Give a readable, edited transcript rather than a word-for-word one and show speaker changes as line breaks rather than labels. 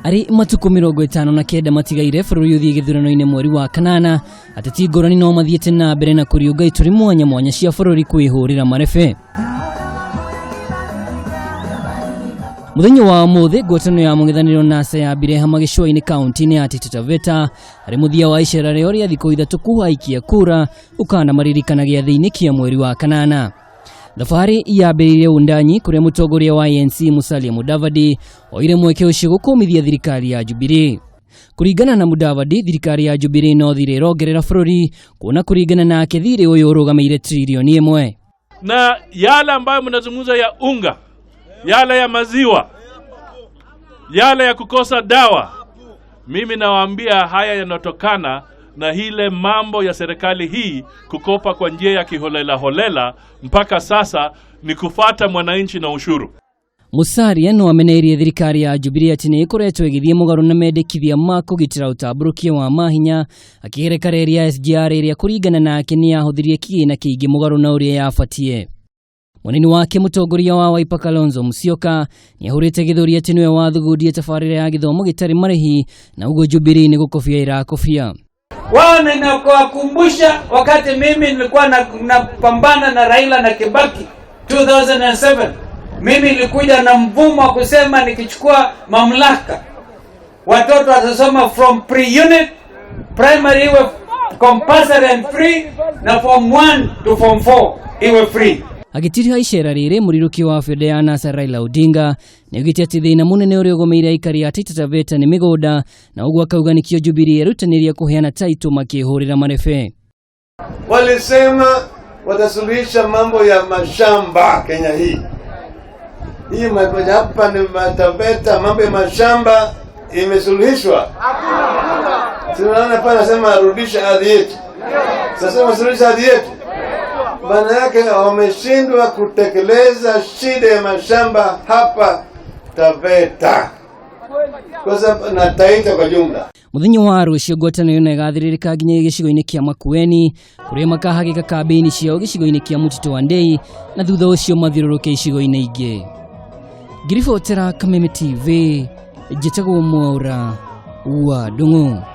Arĩ matukũ 59 matigaire bũrũri ũthiĩ gĩthurano-inĩ mweri wa kanana, ateti ngũrani no mathiĩte na mbere na kũriũnga ituri mwanya mwanya cia bũrũri kwĩhũrĩra marebe. Mũthenya wa ũmũthĩ ngwatanĩro ya mũng'ethanĩro NASA yambire hama gĩcũa-inĩ kaunti-inĩ ya Taita Taveta harĩ mũthia wa icera rĩao rĩa thikũ ithatũ kũhaikia kura ũkana maririkana gĩathĩ-inĩ kĩa mweri wa kanana. Thabarĩ yambĩrĩirie Wundanyi kũrĩa mũtongoria wa ANC Musalia Mudavadi oire mweke ũcio gũkũmithia thirikari ya Jubilee. Kũringana na Mudavadi, thirikari ya Jubilee no thirĩ ĩrongerera bũrũri kuona kũringana nake thirĩ ũyũ ũrũgamĩire tririoni ĩmwe.
Na yale ambayo mnazungumza ya unga, yale ya maziwa, yale ya kukosa dawa, mimi nawaambia haya yanatokana na ile mambo ya serikali hii kukopa kwa njia ya kiholela holela mpaka sasa ni kufata mwananchi na ushuru.
Musalia no ameneirie thirikari ya Jubilee atĩ nĩ ĩkoretwo ĩgĩthiĩ mũgarũ na mendekithia ma kũgitĩra ũtambũrũkia wa mahinya, akĩgereka reri ya SGR ĩrĩa kũringana nake nĩ yahũthĩrire kĩgĩna kĩingĩ mũgarũ na ũrĩa yabatie. Mwena-inĩ wake mũtongoria wa Wiper Kalonzo Musyoka nĩ ahũrĩte gĩthũri atĩ nĩwe wathugundire tabarĩra ya gĩthomo gĩtarĩ marĩhi na ũguo Jubilee nĩ gũkobia ĩrakobia.
Wao ninakuwakumbusha wakati mimi nilikuwa napambana na Raila na Kibaki 2007, mimi nilikuja na mvumo wa kusema nikichukua mamlaka watoto watasoma from pre-unit primary iwe compulsory and free, na form 1 to form 4 iwe free.
Agĩtiriha icera rĩrĩ, mũrirũki wa bĩndĩ ya NASA Raila Odinga nĩaugĩte atĩ thĩna mũnene ũrĩa ũgũmĩire aikari a Taita Taveta nĩ mĩgũnda, na ũguo akauga nĩkĩo Jubilee erutanĩria kũheana taitũ makĩhũrĩra marebe.
Walisema watasuluhisha mambo ya mashamba Kenya hii. Hii hapa ni Taveta, mambo ya mashamba imesuluhishwa. Tunaona pale nasema arudishe ardhi yetu. Sasa wasuluhisha ardhi yetu. Maana yake wameshindwa kutekeleza shida ya mashamba hapa Taveta. Kwa sababu na Taita kwa jumla.
Mũthenya wa rũciũ ngwatanĩro ĩno ĩgathĩrĩrĩka nginya gĩcigo-inĩ kĩa Makueni kũrĩa makahagĩka kambĩini ciao gĩcigo-inĩ kĩa Mũtitũ wa Ndei na thutha ũcio mathiũrũrũke icigo-inĩ ingĩ. Ngiribotera Kameme TV, njĩtagwo Mwaura wa Ndung'u.